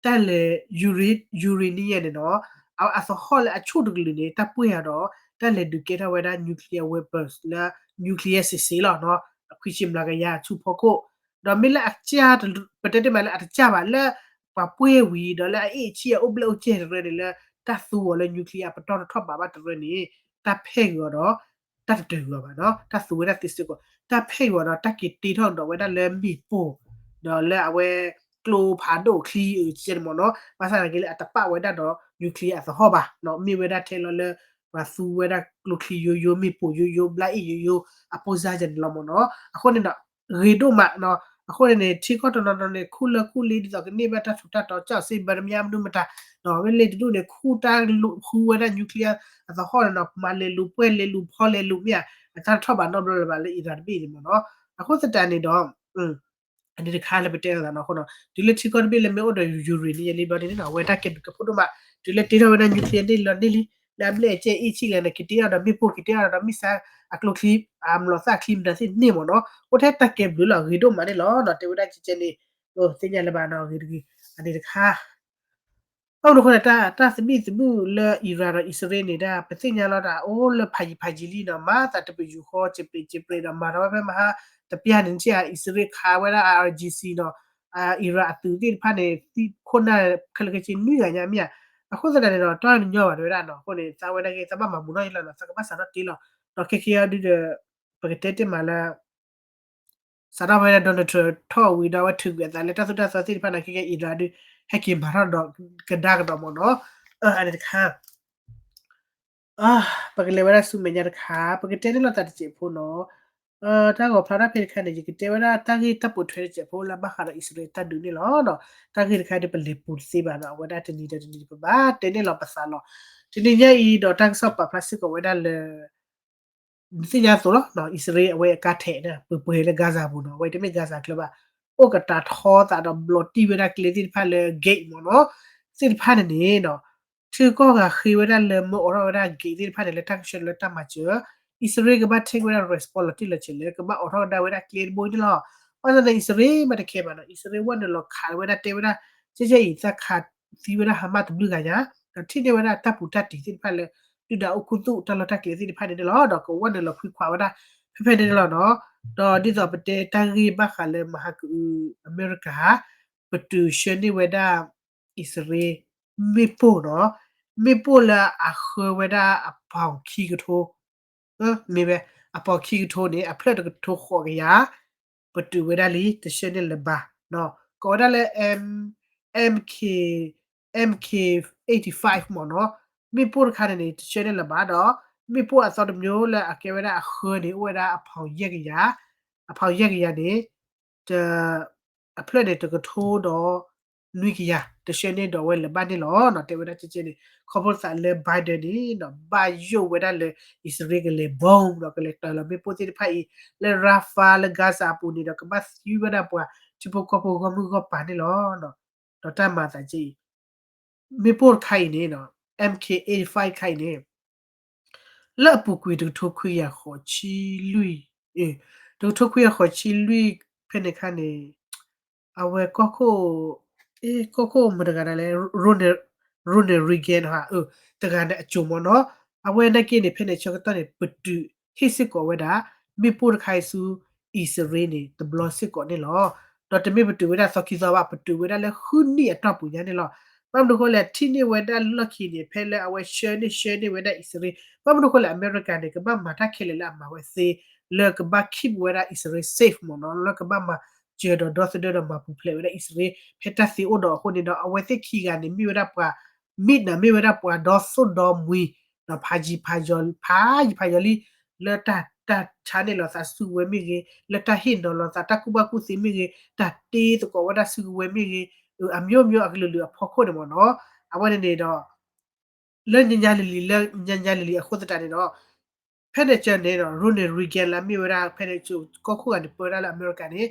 တၢ်လဲၤ uranium န့ၣ်နီၤ အသဟီၣ်လၢအဆိၣ်တကလုာ်န့ၣ် တၢ်ပှ့ၢ်အီၤဒီး တၢ်လဲၤဒုးကဲထီၣ်ဝဲဒၣ် nuclear weapons လၢ nuclear စ့ၢ်စ့ၢ်လီၤနီၤ, အခွံဆံမျးကယၤအဆူဖီခိၣ်, ဒီးမ့ၢ်လၢအကစၢ် ပတဲတ့ၢ်မးလၢအတကစၢ်ဘၣ် လၢပှၤပှ့ၢ်ဝံၤဒီးလၢအအ့ၣ်အဆံၣ်အအိၣ်ဘျဲၣ်အိၣ်ကဲတရၢန့ၣ် လၢတၢ်သူအီၤလၢ nuclear အပတီၢ်တထီၣ်ဘးဘၣ်တရၢန့ၣ် တၢ်ဖဲၣ်ဂ့ၤအီၤဒီး တၢ်တတၢၢ်ဂ့ၤအီၤဘၣ်နီၤ, တၢ်သူဝဲဒၣ်သ့စ့ၢ်ကီး တၢ်ဖဲၣ်ဂ့ၤအီၤဒီး တၢ်က့ၤတ့ထီၣ်ကဒီးဝဲဒၣ်လၢမ့ၣ်ပိၢ် ဒီးလၢအဝဲကျိဖးဒိၣ်ချံအၢကဲန့ၣ်မ့ၢ်နီၤ, ဘၣ်ဆၣ်သနာ်က့လၢအတပာ်ဝဲဒၣ်ဒီး nuclear အသဟီၣ်ဘၣ်နီၤ, မ့ၢ်ဝဲဒၣ်ထဲလီၤလၢ ပှၤသူဝဲဒၣ်ကျိချံယိယိ မ့ၣ်ပိၢ်ယိယိ ဘျါအ့ၣ်ယိယိ အပိၢ်စါယဲန့ၣ်လီၤမ့ၢ်နီၤ, အဃိန့ၣ်ဒီး ဂ့ၤဒိၣ်မးနီၤ, အဃိန့ၣ်န့ၣ် ထံကီၢ်တနီၤနီၤန့ၣ် ခူၣ်လၢခူၣ်လ့ဒ်သိးကန့ၢ်ဘၣ်တၢ်ထူးတၢ်တီၤ ကၠီၣ်စ့ဘၢတမံၤမနုၤမတၤ, ဒီးဝဲလ့တဒူၣ်န့ၣ် ခူၣ်တၢ်လူၤဃုဝဲဒၣ် nuclear အသဟီၣ်န့ၣ်နီၤ, မၤလဲၤလူၤပှဲၤလဲၤလူၤဖီလဲၤလူၤမ့ၢ်ဧါ, အတၢ်တထီၣ်ဘးနီတဘျီလၢၤဘၣ်လၢ Iran တဘ့ၣ်န့ၣ်မ့ၢ်နီၤ, အဃိသတးန့ၣ်ဒီး အန့ၣ်တခါလၢပတဲအသးနီၤအဃိနီၤ, တုၤလၢထံကီၢ်တဘ့ၣ်လၢမ့ၢ်အိၣ်ဒီး uranium န့ၣ် ယလံဘျီန့ၣ်နီၤ အဝဲတၢ်ကဲဘျုးကဲဖှိၣ်ဒိၣ်မး, တုၤလၢတ့ထီၣ်ဝဲဒၣ် nuclear န့ၣ်လီၤန့ၣ်လံ, လၢအဘျဲၣ်အကဲအ့ၣ်ဆံၣ်လဲၣ်န့ၣ် က့ၤတ့ထီၣ်ဒီးမ့ၣ်ပိၢ် က့ၤတ့ထီၣ်ဒီးမ့ၢ်ဆါအကျိချံ အမျိာ်သၣ်ချံမတၤသ့ၣ်န့ၣ်မ့ၢ်နီၤ, အိၣ်ထဲတၢ်ကဲဘျုးလီၤ ဂ့ၤဒိၣ်မးန့ၣ်လီၤနီၤ, တဲဝဲဒၣ်ကဲကဲန့ၣ် သ့ၣ်ညါလၢၤဘၣ်နီၤ ဂ့ၤတဂ့ၤ, အန့ၣ်တခါ ဘၣ်မနုၤအဃိန့ၣ် တၢ်သဘံၣ်သဘုၣ်လၢ Iran ဒီးအံၣ်စရ့လးန့ၣ် ဒ်ပသ့ၣ်ညါလီၤတၢ်အိၣ်လၢဖးယံၤဖးယံၤလံနီၤ, မၤသးတပယူာ်ဃီ စံးပျ့ၤစံးပျ့ၤဒီး မၤထီၣ်ဝဲဖဲမဟါ တပျၢ်န့ၣ် နထံၣ်ဧါ အံၣ်စရ့လးခးဝဲဒၣ် IRGC နီၤ, Iran အသုးသ့ၣ်တဖၣ်န့ၣ် သံခိၣ်နၢ်ခဲလၢာ်ခဲဆ့နွံဂၤညါမ့ၢ်ဧါ, အဃိသတးန့ၣ်ဒီး တၢ်ညီဘၣ်တဲဝဲဒၣ်နီၤ, အဃိန့ၣ် သးဝဲဒၣ်ဂ့ၤ သးဘၣ်မၤမူထီၣ်ယလီၤနီၤ, သးကဘၣ်စးထီၣ်တ့လီၤ, ဒီးခဲကဲအံၤဒုဒီး ပကတဲတ့ၢ်မးလၢ စးထီၣ်ဖဲ Donald Trump ထီၣ်ဝံၤဒီး အဝဲထုးကွံာ်အသးလၢတၢ်သိၣ်တၢ်သီသ့ၣ်တဖၣ်န့ၣ် ခဲကဲ Iran ဒု ဟဲက့ၤမၤထီၣ်ဒီးကဒါကဒီးမ့ၢ်နီၤ, အန့ၣ်တခါ ပကလဲၤဝဲဒၣ်ဆူမဲာ်ညါတခါ ပကတဲန့ၣ်လီၤသးတစဲးဖိနီၤ, တၢ်ဂီၤဖျါတၢ်ဖဲတခါန့ၣ် ယကတဲဝဲဒၣ်တၢ်ဂ့ၢ်တၢ်ပိာ်ထွဲတစဲးဖိလၢဘၣ်ဃးဒီးအံၣ်စရ့လးတၢ်ဒုးန့ၣ်လီၤ. တၢ်ဂ့ၢ်တခါဒုးပလဲၤပူၤတသ့ဘၣ်နီၤ, အဝဲဒၣ်တနံၤဒီးတနံၤပဘၣ်တဲန့ၢ်လီၤပသးလီၤ. တနံၤညါအံၤဒီးတၢ်ကစီၣ်ပာ်ဖျါစ့ၢ်ကီးဝဲဒၣ်လၢ နသ့ၣ်ညါအသိးလီၤ, အံၣ်စရ့လးအဝဲအကါထဲးန့ၣ် ပှဲၤပှဲၤလၢ Gaza ပူၤနီၤ, အဝဲတမ့ၢ် Gaza ချၢဘၣ်, အိၣ်ကတၢ်ထီသးဒီးဘျီးတံၢ်ဝဲဒၣ်ကျဲသ့ၣ်တဖၣ်လၢ gate မ့ၢ်နီၤ, သ့ၣ်တဖၣ်န့ၣ်န့ၣ် ထံကီၢ်ဂၤဃ့ဝဲဒၣ်လၢမ့ၢ်အိးထီၣ်ဝဲဒၣ် gate သ့ၣ်တဖၣ်န့ၣ် လၢတၢ်ကဆှၢလၢတၢ်မၤစၢၤ, အံၣ်စရ့လးကဘၣ် take ဝဲဒၣ် responsibility လီၤဆဲးလၢ ကဘၣ်အိးထီၣ်ကဒါဝဲဒၣ်ကျဲတဘိန့ၣ်လီၤ. ဘၣ်ဆၣ်န့ၣ် အံၣ်စရ့လးမ့ၢ်တခဲဘၣ်နီၤ, အံၣ်စရ့လးဝဲနုာ်လီၤခးဝဲဒၣ်တဲဝဲဒၣ် ကဲကဲအံၤ သးခးသံဝဲဒၣ် Hamas တဘျုးဂၤညါ, ဒီးထံၣ်န့ၢ်ဝဲဒၣ်တၢ်ပူၤတၢ်တံၤသ့ၣ်တဖၣ်လၢ ဒုၣ်ဒါအိၣ်ခူသူၣ်တၢ်လီၢ်တၢ်ကျဲသ့ၣ်တဖၣ်န့ၣ်န့ၣ်လီၤ, ဒီးကဝဲနုာ်လီၤဖှံခွးဝဲဒၣ် ဖဲဖဲန့ၣ်န့ၣ်လီၤနီၤ. ဒီးဒ်သိးပတဲတၢ်ဂ့ၢ်ဘၣ်ဃးလၢမဟါကအု အမဲရကၤ ပတုာ်ဆှၢန့ၢ်ဝဲဒၣ် အံၣ်စရ့လး မ့ၣ်ပိၢ်နီၤ, မ့ၣ်ပိၢ်လၢအဃၢဝဲဒၣ်အပီၤခံကထိ မ့ၢ်ဝဲ အပီၤခံကထိန့ၣ် အဖျၢၣ်တကထိဃိးကယၤ ပတုာ်ဝဲဒၣ်လံ တဆှၢန့ၢ်လၢၤဘၣ်, ကိးဝဲဒၣ်လၢ MK, MK eighty-five မ့ၢ်နီၤ, မ့ၣ်ပိၢ်တခါန့ၣ်န့ၣ် တဆှၢန့ၢ်လၢၤဘၣ်ဒီး မ့ၣ်ပိၢ်အသီတမျိုးလၢအကဲဝဲဒၣ်အဃၢန့ၣ် အိၣ်ဝဲဒၣ်အပီၤယဲၢ်ကယၤ, အပီၤယဲၢ်ကယၤန့ၣ် တ အဖျၢၣ်န့ၣ် တကထိဒီးနွံကယၤ တဆှၢန့ၢ်ဒီးဝဲလၢၤဘၣ်န့ၣ်လီၤ. တဲဝဲဒၣ်ကဲကဲန့ၣ် ခီဖျိသးလၢ Biden န့ၣ် ဘၣ်ယိၣ်ဝဲဒၣ်လၢ အံၣ်စရ့လးကလဲၤ bomb ဒီးကလဲၤတၢ်လီၤမ့ၣ်ပိၢ်သ့ၣ်တဖၣ်အံၤ လၢ Rafah လၢ Gaza အပူၤန့ၣ်ဒီး ကဘၣ်သံဝဲဒၣ်ပှၤထံဖိကီၢ်ဖိဂီၢ်မုၢ်ဂီၢ်ပၤန့ၣ်လီၤ. ဒီးတၢ်မၤသးကဲအံၤ မ့ၣ်ပိၢ်တခါအံၤန့ၣ် MK eighty-five တခါအံၤန့ၣ် လၢအပူၤကွံာ်တကထိခွံကယၤဃိးဆံလွံၢ်, တကထိခွံကယၤဃိးဆံလွံၢ်ဖဲန့ၣ်အခါန့ၣ် အဝဲကီၢ်ခိၣ်, ကီၢ်ခိၣ်မတၤတဂၤလဲၣ်, Ronald Reagan တဂၤန့ၣ်အစိၤမ့ၢ်နီၤ, အဝဲနာ်က့န့ၣ် ဖဲန့ၣ်ဆၢကတီၢ်န့ၣ် ပတုာ်ဟ့ၣ်စ့ၢ်ကီးဝဲဒၣ် မ့ၣ်ပိၢ်တခါအံၤဆူ အံၣ်စရ့လးန့ၣ် တဘျီစ့ၢ်ကီးန့ၣ်လီၤ. ဒီးတမ့ၢ်ပတုာ်ဝဲဒၣ်သီခံသီဘၣ်, ပတုာ်ဝဲဒၣ်လၢဃုနံၣ်အတီၢ်ပူၤညါန့ၣ်လီၤ. ဘၣ်မနုၤအဃိလဲၣ် ထံၣ်န့ၢ်ဝဲဒၣ်လီၢ်ခံန့ၣ် ဖဲလၢအဝဲဆှၢန့ၢ်ဆှၢန့ၢ်ဝဲဒၣ်အံၣ်စရ့လး, ဘၣ်မနုၤအဃိလဲၣ် အမဲရကၤန့ၣ် ကဘၣ်မၤတၢ်ခဲလၢာ်လၢအမၤဝဲသ့ လၢကဘၣ် keep ဝဲဒၣ်အံၣ်စရ့လး safe မ့ၢ်နီၤ, လၢကဘၣ်မၤစၢၤဒီးဒီသဒၢဒီးမၤပူၤဖျဲးဝဲဒၣ်အံၣ်စရ့လး ဖဲတၢ်သ့အိၣ်ဒီးအဃိန့ၣ်ဒီး အဝဲသ့ၣ်ခံဂၤန့ၣ် မ့ၢ်ဝဲဒၣ်ပှၤ မ့ၢ်နၤမ့ၢ်ဝဲဒၣ်ပှၤဒီသိၣ်ဒီမှံၤ ဒီးဖးယံၤဖးယီၤ ဖးယံၤဖးယီၤလံ လၢတၢ်ဆါန့ၢ်လီၤသးစုကဝဲၤမ့ၢ်ဂ့ၤ, လၢတၢ်ဟ့ၣ်နီၤလီၤသးတၢ်ကူၣ်ဘၣ်ကူၣ်သ့မ့ၢ်ဂ့ၤ, တၢ်တ့သကိးဝဲဒၣ်စုကဝဲၤမ့ၢ်ဂ့ၤ, အမျိုးမျိုး အကလုာ်လုာ်အဖီခိၣ်န့ၣ်မ့ၢ်နီၤ, အဝဲန့ၣ်န့ၣ်ဒီး လၢညါညါလံၤလံၤ လၢညါညါလံၤလံၤအဃိသတးန့ၣ်ဒီး ဖဲန့ၣ်ကၢန့ၣ်ဒီး Ronald Reagan လၢမ့ၢ်ဝဲဒၣ် ဖဲန့ၣ်ကၠိကီၢ်ခိၣ်ဂၤန့ၣ် ပၢဝဲဒၣ်လၢအမဲရကၤန့ၣ်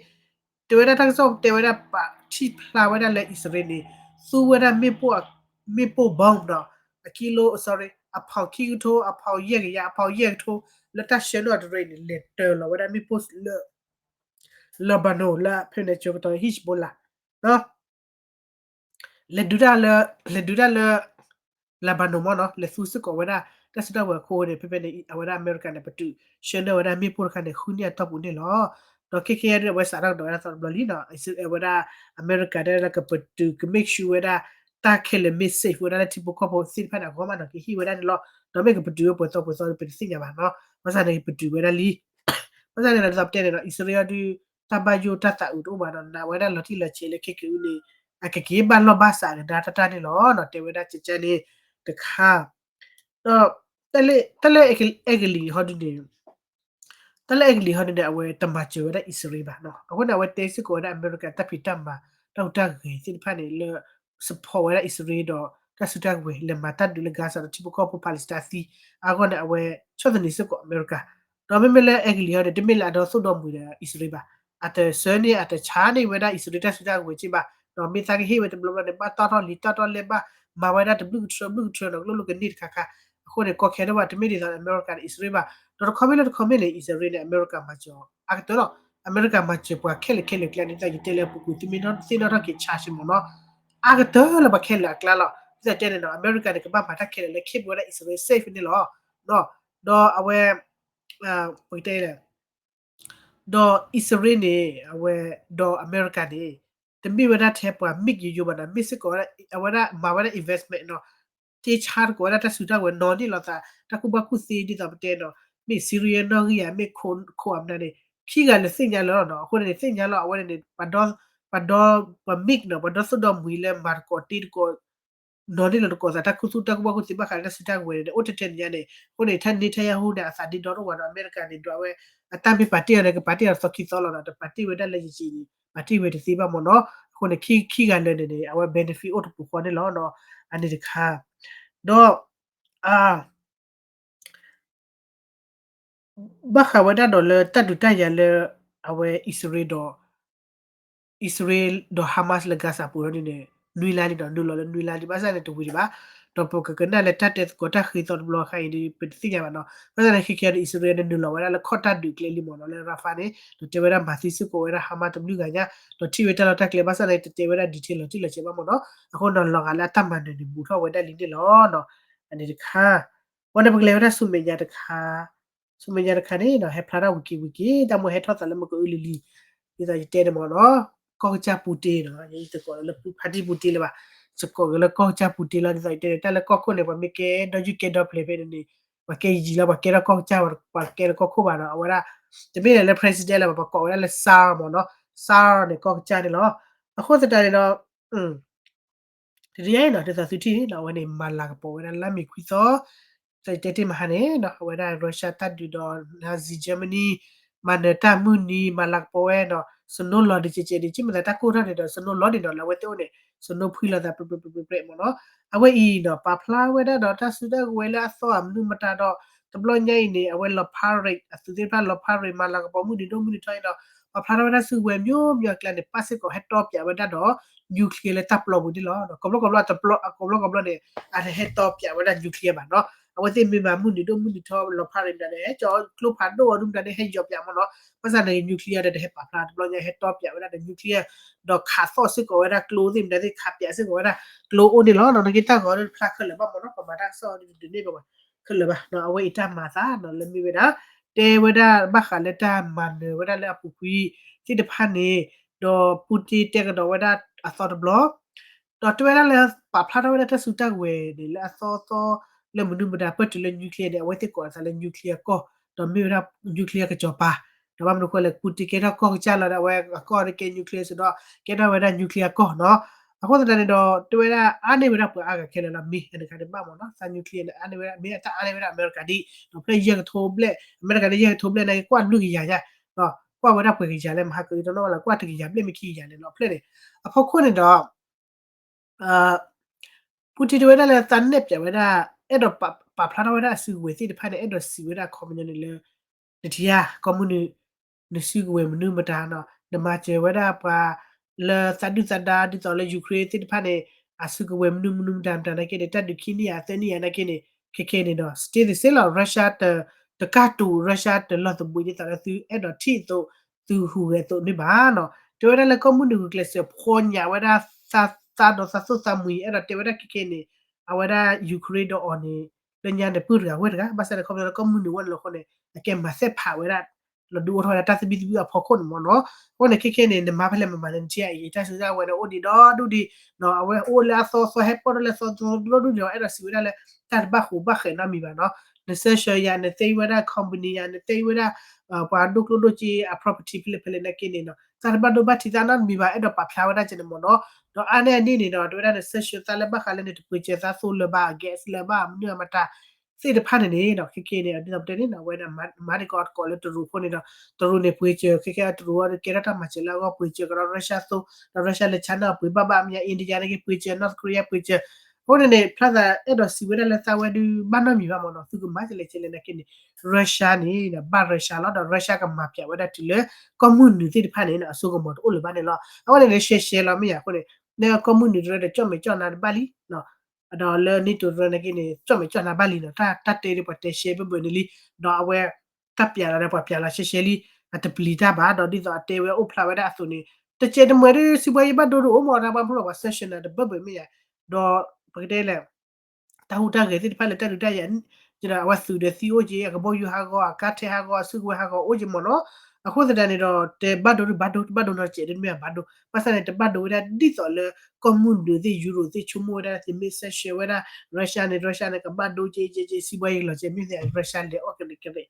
တဲဝဲဒၣ်တၢ်ကစီၣ်တဲဝဲဒၣ်ပာ်ထံၣ်ဖျါဝဲဒၣ်လၢအံၣ်စရ့လးန့ၣ် သူဝဲဒၣ်မ့ၣ်ပိၢ် bomb ဒီး အကံလိ sorry အပီၤခံကထိ အပီၤယဲၢ်ကယၤ အပီၤယဲၢ်ကထိ လၢတၢ်ဆှၢန့ၢ်အီၤတရံးန့ၣ် လဲၤတၢၤလီၤဝဲဒၣ်မ့ၣ်ပိၢ်လၢ Lebanon လၢဖဲန့ၣ်ကၠိကတီၤ Hezbollah လဲၤဒုးတၢ်လၢ လဲၤဒုးတၢ်လၢ Lebanon မ့ၢ်နီၤ လဲၤသူစ့ၢ်ကီးဝဲဒၣ် တၢ်စုတၢ်ကဝဲၤအခိၣ်န့ၣ် ဖဲဖဲန့ၣ် အဝဲဒၣ်အမဲရကၤန့ၣ် ပတုာ်ဆှၢန့ၢ်ဝဲဒၣ်မ့ၣ်ပိၢ်တခါန့ၣ် ဃုနံၣ်အတီၢ်ပူၤန့ၣ်လီၤ. ဒီးခဲကဲဒ်အဝဲစးထီၣ်ကဒီးဝဲဒၣ်သီတဘျီလံနီၤ အဝဲဒၣ်အမဲရကၤဒၣ်လၢကပတုာ် က make sure ဝဲဒၣ် တၢ်ခဲလၢာ်မ့ၢ် safe ဝဲဒၣ်လၢထံဖိကီၢ်ဖိသ့ၣ်တဖၣ်န့ၣ် အဂီၢ်မးနီၤ ကဟ့ၣ်ဝဲဒၣ်န့ၣ်လီၤ. ဒီးမ့ၢ်ကပတုာ်ဝဲပှဲၤသီပှဲၤသီဒီး ပတသ့ၣ်ညါဘၣ်နီၤ ဘၣ်ဆၣ်န့ၣ် ပတုာ်ဝဲဒၣ်လံ ဘၣ်ဆၣ်န့ၣ်ဒီး ဒ်သိးပတဲန့ၣ်နီၤ အံၣ်စရ့လးဒုး တၢ်ဘၣ်ယိၣ်တၢ်သးအုးတအိၣ်ဘၣ်ဒီး နာ်ဝဲဒၣ်လီၤတံၢ်လီၤဆဲးလၢခဲက့ၤအူန့ၣ် အကက့ၤဘၣ်လီၢ်ဘၣ်စးကဒါတၢ်တၢ်န့ၣ်လီၤနီၤ တဲဝဲဒၣ်ကကန့ၣ်တခါ ဒီး တၢ်လၢအဲကလံးဟီဒုန့ၣ် တၢ်လၢအဲကလံးဟီဒုန့ၣ် အဝဲတမၤစၢၤဝဲဒၣ်အံၣ်စရ့လးဘၣ်နီၤ အဃိန့ၣ် အဝဲတဲစ့ၢ်ကီးဝဲဒၣ်အမဲရကၤတၢ်ဖံးတၢ်မၤ တၢ်ဟူးတၢ်ဂဲၤသ့ၣ်တဖၣ်န့ၣ်လၢ support ဝဲဒၣ်အံၣ်စရ့လးဒီး တၢ်စုတၢ်ကဝဲၤ လဲၤမၤတၢ်ဒုးလၢ Gaza ဒီးထံဖိကီၢ်ဖိ Palestine သံ အဂီၢ်န့ၣ် အဝဲဆီၣ်သနံးစ့ၢ်ကီးအမဲရကၤ ဒီးမ့မ့ၢ်လၢအဲကလံးဟီန့ၣ် တမ့ၢ်လၢအဒီသိၣ်ဒီမူၤဒီးအံၣ်စရ့လးဘၣ် အတဆၢန့ၢ် အတဆါန့ၢ်ဝဲဒၣ်အံၣ်စရ့လးတၢ်စုတၢ်ကဝဲၤက့ဘၣ် ဒီးမ့ၢ်သးကဟ့ၣ်ဝဲတဘျီဘျီန့ၣ် ဘၣ်တီၣ်ထီၣ်လံၤတီၣ်ထီၣ်လဲၢ်ဘၣ် မၤဝဲဒၣ်တဘျုးကထြၢဘျုးကထြၢနီၤ ကလိၣ်လိၣ်ကန့ၢ်တခါခါ အဃိန့ၣ် ကီခဲတဘၣ် တမ့ၢ်ဒ်သိးအမဲရကၤန့ၣ် အံၣ်စရ့လးဘၣ် ဒီးတခီမ့ၢ်လၢတခီမ့ၢ်န့ၣ် အံၣ်စရ့လးန့ၣ် အမဲရကၤမၤစၢၤအီၤ အါကတၢၢ်လီၤ အမဲရကၤမၤစၢၤပှၤခဲလၢာ်ခဲလၢာ်ကျါန့ၣ် ဒ်သိးယတဲလၢအပူၤကွံာ် သုမ့ၢ်သ့ၣ်နီၣ်ထီၣ်က့ၤ charge မ့ၢ်နီၤ အါကတၢၢ်လၢပှၤခဲလၢာ်အကျါလီၤ ဒ်သိးတဲန့ၣ်နီၤ အမဲရကၤန့ၣ် ကဘၣ်မၤတၢ်ခဲလၢာ်လၢ keep ဝဲဒၣ်အံၣ်စရ့လး safe န့ၣ်လီၤ ဒီးအဝဲ ပကတဲ ဒီးအံၣ်စရ့လးန့ၣ် အဝဲ ဒီးအမဲရကၤန့ၣ် တမ့ၢ်ဝဲဒၣ်ထဲပှၤ make ယိယိဘၣ်နီၤ မ့ၢ်စ့ၢ်ကီးဝဲဒၣ် အဝဲဒၣ်မၤဝဲဒၣ် investment နီၤ တ့ဆါသကိးဝဲဒၣ်တၢ်စုတၢ်ကဝဲၤ နီၤန့ၢ်လီၤသး တၢ်ကူၣ်ဘၣ်ကူၣ်သ့ဒ်သိးပတဲနီၤ မ့ၢ် Syria နီၣ်ဂံၢ်ဧါ မ့ၢ်ခိၣ်အမနုၤန့ၣ် ခံဂၤလၢာ်သ့ၣ်ညါလၢာ်လီၤနီၤ အဃိန့ၣ်န့ၣ် သ့ၣ်ညါလီၤ အဝဲန့ၣ်န့ၣ် ပှၤဒီ ပှၤ make နီၤ ပှၤဒီသိၣ်ဒီမူၤလၢမၤသကိးတ့သကိး နီၤန့ၢ်လီၤသကိးသး တၢ်ခူသူၣ်တၢ်ကူၣ်ဘၣ်ကူၣ်သ့ဘၣ်ဃးလၢတၢ်စုတၢ်ကဝဲၤန့ၣ် အိၣ်ထဲထဲန့ၣ်ညါန့ၣ် အဃိန့ၣ် ထဲန့ၣ်ထဲယဟူန့ၣ် အသးဒ့ဒီတအိၣ်ဘၣ်နီၤ အမဲရကၤန့ၣ် ဒီးအဝဲ အတၢ်မ့ၢ်ပာ်တ့ၢ်အီၤန့ၣ် ကပာ်တ့ၢ်အီၤသီခံသီလီၤနီၤ တပာ်တ့ၢ်ဝဲဒၣ်လၢယံာ်ယံာ်န့ၣ် ပာ်တ့ၢ်ဝဲတသ့ဘၣ်မ့ၢ်နီၤ အဃိန့ၣ် ခံဂၤလၢာ်န့ၣ်န့ၣ် အဝဲ benefit အိၣ်တပူၤဃီန့ၣ်လီၤနီၤ အန့ၣ်တခါ ဒီး ဘၣ်ဃးဝဲဒၣ်ဒီးလၢတၢ်ဒုးတၢ်ယၤလၢ အဝဲအံၣ်စရ့လးဒီး အံၣ်စရ့လးဒီး Hamas လၢ Gaza ပူၤန့ၣ်န့ၣ် နွံလါလံနီၤ နုာ်လီၤလၢနွံလါလံ ဘၣ်ဆၣ်န့ၣ်တဝံၤဒံးဘၣ် ဒီးပကကနၣ်လၢတၢ်တဲသကိးတၢ်ဃ့သီတဘျီဃါအံၤဒီး ပတသ့ၣ်ညါဘၣ်နီၤ ဘၣ်ဆၣ်န့ၣ် ခဲကဲဒီး အံၣ်စရ့လးန့ၣ် နုာ်လီၤဝဲဒၣ်လၢခီၣ်တၢ်ဒုးကျဲလံမ့ၢ်နီၤ လၢ Rafah န့ၣ် ဒီးတဲဝဲဒၣ်မၤသံစ့ၢ်ကီးဝဲဒၣ် Hamas တဘျုးဂၤညါ ဒီးထံၣ်ဝဲတၢ်လီၢ်တၢ်ကျဲ ဘၣ်ဆၣ်န့ၣ် တတဲဝဲဒၣ် detail လီၤတံၢ်လီၤဆဲးဘၣ်မ့ၢ်နီၤ အဃိန့ၣ် လီၤဂာ်လၢအတၢ်မၤနၢၤန့ၣ်ဘူးထီၣ်ဝဲဒၣ်လံန့ၣ်လီၤ အန့ၣ်တခါ ဝဲန့ၣ်ပကလဲၤဝဲဒၣ်ဆူမဲာ်ညါတခါ ဆူမဲာ်ညါတခါန့ၣ်နီၤ ဟဲဖျါထီၣ်ဝံၤက့ၤဝံၤက့ၤ တၢ်မ့ၢ်ဟဲထီၣ်သးလၢမ့ၢ်ကအုလံၤလံၤ ဒ်သိးယတဲန့ၣ်မ့ၢ်နီၤ ကီၢ်ကစၢ်ပူတ့နီၤ ယတကိးလၢဖါတံၢ်ပူတ့လၢၤဘၣ် ယကိးက့ၤလၢကီၢ်ကစၢ်ပူတ့လီၤ ဒ်သိးယတဲန့ၣ် တၢ်လၢကီၢ်ခိၣ်န့ၣ် ပှၤမ့ၢ်ကဲဒီယုၢ်ကဲဒီဖျဲးဖဲန့ၣ်န့ၣ် ပှၤကဲယံာ်လီၤ ပှၤကဲထီၣ်ကီၢ်ကစၢ် ပှၤကဲလၢကီၢ်ခိၣ်ဘၣ်နီၤ အဝဲဒၣ် တမ့ၢ်လၢ president လၢၤဘၣ် ပှၤကိးဝဲဒၣ်လၢ tsar မ့ၢ်နီၤ tsar န့ၣ် ကီၢ်ကစၢ်န့ၣ်လီၤ အဃိသတးန့ၣ်ဒီး တနံၤအံၤနီၤ ဒ်သိးသုထံၣ်န့ၣ်နီၤ အဝဲန့ၣ်မၤလၤကပီၤဝဲဒၣ်လါမ့ၤခွံသီ ဒ်သိးယတဲတ့ၢ်မဟါန့ၣ်နီၤ အဝဲဒၣ် Russia တၢ်ဒုးဒီး Nazi Germany မၤနၢၤတၢ်မုၢ်နံၤ မၤလၤကပီၤဝဲနီၤ snow လီၤဒံးကဲးကဲးဒံး ကမ့ၢ်သးတၢ်ကိၢ်ထီၣ်န့ၣ်ဒီး snow လီၤဒံးနီၤ လၢအဝဲသ့ၣ်အိၣ်န့ၣ် snow ဖှံလီၤသး ပြဲးပြဲးပြဲးပြဲးမ့ၢ်နီၤ အဝဲအံၤနီၤ ပာ်ဖျါဝဲဒၣ်ဒီးတၢ်စုတၢ်ကဝဲၤလၢအသီအမနုၤမတၤဒီး တဘျီညါအံၤန့ၣ် အဝဲလီၤ parade အသုးသ့ၣ်တဖၣ်လီၤ parade မၤလၤကပီၤမုၢ်နံၤဒိၣ်မုၢ်နံၤထီအံၤဒီး ပာ်ဖျါထီၣ်ဝဲဒၣ်စုကဝဲၤ မျိုးမျိုး အကျါန့ၣ် ပၣ်စ့ၢ်ကီးဟဲတီပၠးဝဲဒၣ်ဒီး nuclear လၢတၢ်ပျီပူၤန့ၣ်လီၤ. ကိးဘျီကိးဘျီတပျီ ကိးဘျီကိးဘျီန့ၣ် အတဟဲတီပၠးဝဲဒၣ် nuclear ဘၣ်နီၤ. အဝဲသ့ၣ်မ့ၢ်မၤမုၢ်နံၤဒိၣ်မုၢ်နံၤထီ လီၤ parade မတၤန့ၣ် ဟဲကၠီကျိဖးဒိၣ်အီၤဒုမတၤန့ၣ် ဟဲယီၤပၠးမ့ၢ်နီၤ. ဘၣ်ဆၣ်န့ၣ် nuclear ဒီးတဟဲပာ်ဖျါ တဘျီညါဟဲတီပၠးဝဲဒၣ်ဒီး nuclear ဒီးခးသီၣ်စ့ၢ်ကီးဝဲဒၣ်ကျိသ့ၣ်မတၤသ့ၣ် ခးပၠးစ့ၢ်ကီးဝဲဒၣ်ကျိအိၣ်န့ၣ်လီၤ. နာ်က့တၢ်ဂီၤတဖျါခဲလၢာ်ဘၣ်မ့ၢ်နီၤ ပမၤတၢ်ကစီၣ်ဒ်န့ၣ်ဘၣ် ခဲလၢာ်ဘၣ်နီၤ. အဝဲအံၤတၢ်မၤသးနီၤ လၢမ့ၢ်ဝဲဒၣ် တဲဝဲဒၣ်ဘၣ်ဃးလၢတၢ်မၤနၢၤဝဲဒၣ်လၢအပူၤကွံာ်သ့ၣ်တဖၣ်န့ၣ် ဒီး Putin တဲကဒီးဝဲဒၣ်အသီတဘျီ ဒီးတဲဝဲဒၣ်လၢ ပာ်ဖျါထီၣ်ဝဲဒၣ်တၢ်စုတၢ်ကဝဲၤန့ၣ် လၢအသီသီလၢမနုၤမတၤ ပၢၢ်တုၤလၢ nuclear န့ၣ် အဝဲသ့ၣ်ကိးအသးလၢ nuclear ကီၢ် ဒီးမ့ၢ်ဝဲဒၣ် nuclear ကစီၤပၤ ဒီးဘၣ်မနုၤအဃိလဲၣ် Putin ကဲထီၣ်ကီၢ်ကစၢ်လီၤဒီး အဝဲအကီၢ်န့ၣ်ကဲ nuclear စ့ၢ်ဒီး ကဲထီၣ်ဝဲဒၣ် nuclear ကီၢ်နီၤ. အဃိသတးန့ၣ်ဒီး တဲဝဲဒၣ်အါန့ၢ်ဝဲဒၣ်ပှၤအါဂၤခဲလၢာ်လီၤ. မ့ၢ်အန့ၣ်တခါန့ၣ်ဘၣ်မ့ၢ်နီၤ သး nuclear န့ၣ် အါန့ၢ်ဝဲဒၣ် မ့ၢ်အတၢ်အါန့ၢ်ဝဲဒၣ်အမဲရကၤဒ် ဒီးဖျၢၣ်ယဲၢ်ကထိဘျဲၣ် အမဲရကၤန့ၣ်ယဲၢ်ကထိဘျဲၣ်နာ်က့ ကွၢ်လွံၢ်ကယၤညါ ကွၢ်ဝဲဒၣ်ပှဲၤကယၤလဲၣ် မဟါကၢအံၤတနီၣ်ဝဲလီၤ ကွၢ်တကယၤဘျဲၣ်မ့ၢ်ခံကယၤလဲၣ်နီၤ ဖျၢၣ်န့ၣ် အဖီခိၣ်န့ၣ်ဒီး Putin တဲဝဲဒၣ်လၢသးနဲၣ်ပၠးဝဲဒၣ် အဲၣ်ဒိးပာ်ဖျါထီၣ်ဝဲဒၣ်အစုကဝဲၤသ့ၣ်တဖၣ်န့ၣ် အဲၣ်ဒိးစံးဝဲဒၣ်အခီပညီန့ၣ်လၢ နထံၣ်ဧါ ကီၢ်မုၢ်နုာ် နစုကဝဲၤမနုၤမတၤနီၤ နမၤစၢၤဝဲဒၣ်ပှၤ လၢသးဒုၣ်သးဒါဒ်သိးလၢ Ukraine သ့ၣ်တဖၣ်န့ၣ် အစုကဝဲၤမနုၤမနုၤမတၤမတၤနာ်က့န့ၣ် တၢ်ဒုးခံနံၣ်ယၤသၢနံၣ်ယၤနာ်က့န့ၣ် ခဲခဲန့ၣ်ဒီး stay the same လီၤ Russia တ တကၢ်တူာ် Russia တလီၤသဘှံးဒ်သိးလၢသုအဲၣ်ဒိးထံၣ်အသိး သုဟူးဂဲၤအသိးန့ၣ်ဘၣ်နီၤ. တဲဝဲဒၣ်လၢကီၢ်မုၢ်နုာ်ဂုာ်ကျဲးစၢးဖှီၣ်ညၣ်ဝဲဒၣ်သးသးဒီးသးသိၣ်သးမှံၤ အဲၣ်ဒိးတဲဝဲဒၣ်ခဲခဲန့ၣ် အဝဲဒၣ် Ukraine ဒီးအီၤန့ၣ် လၢညါန့ၣ် ပုၢ်တဂၤဝဲၢ်တဂၤ ဘၣ်ဆၣ်န့ၣ် ခီဖျိလၢကီၢ်မုၢ်နုာ်ဝဲန့ၣ်လီၤအဃိန့ၣ် အကဲမၤသ့ၣ်ဖးဝဲဒၣ် လီၤဒုးအိၣ်ထီၣ်ဝဲဒၣ်တၢ်သဘံၣ်သဘုၣ်အဖီခိၣ်န့ၣ်မ့ၢ်နီၤ. အဃိန့ၣ် ခဲခဲန့ၣ် နမၤဖဲလဲၣ်မမၤန့ၣ် နထံၣ်အံၤ တၢ်စုကဝဲၤန့ၣ် အိၣ်ဒံးဒီဒူၣ်ဒံး အဝဲအိၣ်လၢအသီသီ ဟဲပီၢ်ထီၣ်လၢသီသီဒူၣ်ဒံးဒီး အဲၣ်ဒိးစံးဝဲဒၣ်လၢ တၢ်တဘၣ်ဃိးဘၣ်ဃဲးနီတမံၤဘၣ်နီၤ. န sanction ယၤ နသ့ဝဲဒၣ် company ယၤ နသ့ဝဲဒၣ် ပှၤဒိၣ်ကျိၣ်ဒိၣ်စ့အ property ဖဲလဲၣ်ဖဲလဲၣ်နာ်က့န့ၣ်နီၤ တၢ်တဘၣ်ဒိဘၣ်ထံးသးနီတမံၤဘၣ် အဲၣ်ဒိးပာ်ဖျါဝဲဒၣ်ကဲန့ၣ်မ့ၢ်နီၤ. ဒီးအါန့ၢ်အန့ၣ်န့ၣ်ဒီး တဝဲဒၣ်န sanction သးလၢဘၣ်ဃးလၢန့ၣ် တပှ့ၤစၢၤသးသိလၢၤဘၣ် gas လၢၤဘၣ် မနုၤအမတၤ သ့ၣ်တဖၣ်န့ၣ်န့ၣ်ဒီး ခဲခဲန့ၣ် ဒ်သိးပတဲန့ၣ်နီၤ အဝဲဒၣ်မၤဒ်ကီတကိးလၢတရူးအဃိန့ၣ်ဒီး တရူးန့ၣ်ပှ့ၤစၢၤ ခဲခဲတရူးအီၤကဲထီၣ်တၢ်မၤစၢၤလၢအဂီၢ် ပှ့ၤစၢၤကဒီး Russia သိ ဒီး Russia လဲၤဆါန့ၢ်ပှ့ၤဘၣ်ဘၣ်မ့ၢ် India န့ၣ်က့ ပှ့ၤစၢၤ North Korea ပှ့ၤစၢၤ အဃိန့ၣ်န့ၣ် ဖျါသးအဲၣ်ဒိးစံးဝဲဒၣ်လၢသးဝဲဒုးဘၣ်နီတမံၤဘၣ်မ့ၢ်နီၤ သုကမၤကလဲၣ်ကလဲၣ်နာ်က့န့ၣ် Russia န့ၣ် ဘၣ် Russia လီၤ ဒီး Russia ကမၤပျးဝဲဒၣ်တုၤလၢ ကီၢ်မုၢ်နုာ်သ့ၣ်တဖၣ်န့ၣ် အစိကမီၤတအိၣ်လၢၤဘၣ်န့ၣ်လီၤ. အဝဲန့ၣ် ရှဲရှဲလီၤမ့ၢ်ယါအဃိန့ၣ် နကီၢ်မုၢ်နုာ်တရၢဒီး ကၠီၣ်မဲာ်ကၠီၣ်နါတဘၣ်လံ ဒီးလၢ NATO တရၢနာ်က့န့ၣ် ကၠီၣ်မဲာ်ကၠီၣ်နါဘၣ်လံနီၤ တၢ်တဲဒ်ပှၤတဲရှဲဘၢဘၢန့ၣ်လံ ဒီးအဝဲ တၢ်ပျးလီၤဒီးပှၤပျးလီၤရှဲရှဲလံ အတပျံၤတၢ်ဘၣ် ဒီးဒ်သိးအတဲဝဲအိၣ်ဖျါဝဲဒၣ်အသိးန့ၣ် တကဲတမှဲၤဒ်စံးဘှါယံၤဘၣ်ဒိဒိၣ်အိၣ်မ့ၢ်တၢ်ဘၣ်မနုၤလီၤ ပှၤ sanction နၤတဘၢဘၢမ့ၢ်ယါ ဒီးပကတဲလဲၣ် တၢ်ဟူးတၢ်ဂဲၤသ့ၣ်တဖၣ်လၢတၢ်ဒုးတၢ်ယၤ အဝဲသုးဒီးသံအိၣ်က့ အကဘီယူၤဟးဂီၤ အကါထဲဟးဂီၤ အစုကဝဲၤဟးဂီၤအိၣ်က့မ့ၢ်နီၤ အဃိသတးန့ၣ်ဒီး တဲဘၣ်ဒိဒုးဘၣ်ဒိ တဘၣ်ဒိနီတစဲးဒ်မ့ၢ်အဘၣ်ဒိ ဘၣ်ဆၣ်န့ၣ် တဘၣ်ဒိဝဲဒၣ်ဒ်သိးလၢ ကီၢ်မုၢ်နုာ်သ့ၣ် Europe သ့ၣ် ဆိကမိၣ်ဝဲဒၣ်သ့ၣ် မ့ၢ် sanction ဝဲဒၣ် Russia န့ၣ် Russia န့ၣ် ကဘၣ်ဒိက့က့က့ စံးဘှါယံၤလီၤက့ မ့ၢ်သ့ၣ် Russia လဲၤအီၣ်ကန့ၣ်ကဲ ဒီး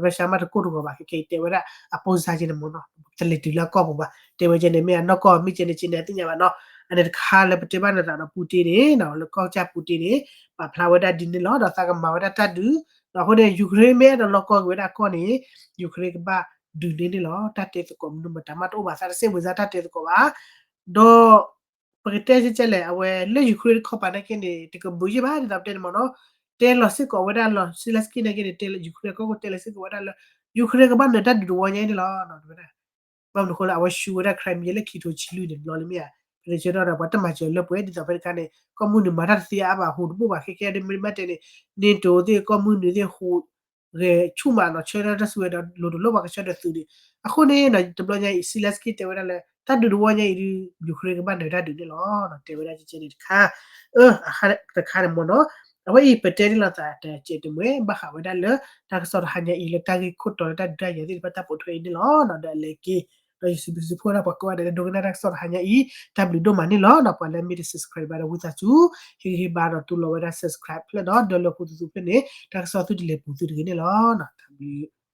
Russia မ့ၢ်တကိၢ်တဂီၤဘၣ် ခဲခဲအံၤတဲဝဲဒၣ် အပိစါက့န့ၣ်မ့ၢ်နီၤ တလဲၤတုၤလၢအကီၢ်ပူၤဘၣ် တဲဝဲကဲန့ၣ် မ့ၢ်အနီၢ်ကီၢ်မ့ၢ်ကဲန့ၣ်က့န့ၣ် အသ့ၣ်ညါဘၣ်နီၤ အန့ၣ်တခါလၢပတဲဘၣ်နသးဒီး Putin န့ၣ် လၢကီၢ်ကၠၢ် Putin န့ၣ် ပာ်ဖျါဝဲဒၣ်ဒ်န့ၣ်လီၤ ဒီးသးကမၤဝဲဒၣ်တၢ်ဒုး ဒီးအဃိန့ၣ် Ukraine မ့ၢ်အဲၣ်ဒိးလီၢ်ကီၢ်က့ၤဝဲဒၣ်ကီၢ်န့ၣ် Ukraine ကဘၣ်ဒုးန့ၢ်န့ၣ်လီၤ တၢ်တဲသကိးမနုၤမတၤမးတအိၣ်ဘၣ် သးတစံးဝဲစါတၢ်တဲသကိးဘၣ် ဒီး ပကတဲကဲလဲၣ် အဝဲလၢ Ukraine တခီပၤနာ်က့န့ၣ် တကဘူးယံၤဘၣ် ဒ်သိးပတဲန့ၣ်မ့ၢ်နီၤ တဲလီၤစ့ၢ်ကီးဝဲဒၣ်လီၤ Zelenskyy နာ်က့န့ၣ် တဲလၢ Ukraine ကီၢ်ခိၣ်တဲလီၤစ့ၢ်ကီးဝဲဒၣ်လၢ Ukraine ကဘၣ်နၢၤတၢ်ဒုးတဝီညါအံၤန့ၣ်လီၤ တဲဝဲဒၣ် ဘၣ်မနုၤဃိလၢအဝဲဆူဝဲဒၣ် Crimea လၢခံထိဆံလွံၢ်န့ၣ် တဘျီလံမ့ၢ်ဧါ, ပကဆၢထၢၣ်ဒီးပှၤတမၤစၢၤလၢပှဲၤ ဒ်သိးဖဲတခါန့ၣ် ကီၢ်မုၢ်နုာ်မၤတၢ်တသ့အါဘၣ် ဟူးတဘိၣ်ဘၣ် ခဲကဲဒ်မ့ၢ်မ့ၢ်တဲန့ၣ် NATO သ့ၣ် ကီၢ်မုၢ်နုာ်သ့ၣ်ဟူး ဂဲၤဆူၣ်မးနီၤ ဆၢထၢၣ်တၢ်စုဝဲၤဒီး လိၤတလိၣ်ပှၤကဆၢထၢၣ်သုးန့ၣ်, အဃိန့ၣ် တဘျီညါအံၤ Zelenskyy တဲဝဲဒၣ်လၢ တၢ်ဒုးတဝီညါအံၤဒုး Ukraine ကဘၣ်နၢၤတၢ်ဒုးန့ၣ်လီၤ. တဲဝဲဒၣ်ကဲန့ၣ်တခါ အ တခါန့ၣ်မ့ၢ်နီၤ, အဝဲအံၤပတဲန့ၢ်လိာ်သးတကဲတမှဲ ဘၣ်ဃးဝဲဒၣ်လၢ တၢ်ကစီၣ်တဟါညါအံၤလၢတၢ်ဂ့ၢ်ခိၣ်တီလၢတၢ်ဒုးတၢ်ယၤသ့ၣ်တဖၣ်တၢ်ပိာ်ထွဲအံၤန့ၣ်လီၤ. ဒီးအလဲၤက့ၤ ဒီးယစံးဘျုးစံးဖှိၣ်ဒၣ်ပှၤကိးဂၤဒဲးလၢဒိကနၣ်တၢ်ကစီၣ်တဟါညါအံၤ တၢ်ဘျုးဒိၣ်မးန့ၣ်လီၤ. ပှၤလၢမ့ၢ်တ subscribe ဘၣ်ဒီးဝံသးစူၤ ဟ့ၣ်ဂံၢ်ဟ့ၣ်ဘါဒီးတူၢ်လိာ်ဝဲဒၣ် subscribe ဖျၢၣ်ဒီး ဒၢလၢဃိသုသုဖျၢၣ်န့ၣ် တၢ်ကစီၣ်သုတလဲၤပူၤသုတဂ့ၤန့ၣ်လီၤ. တၢ်ဘျုး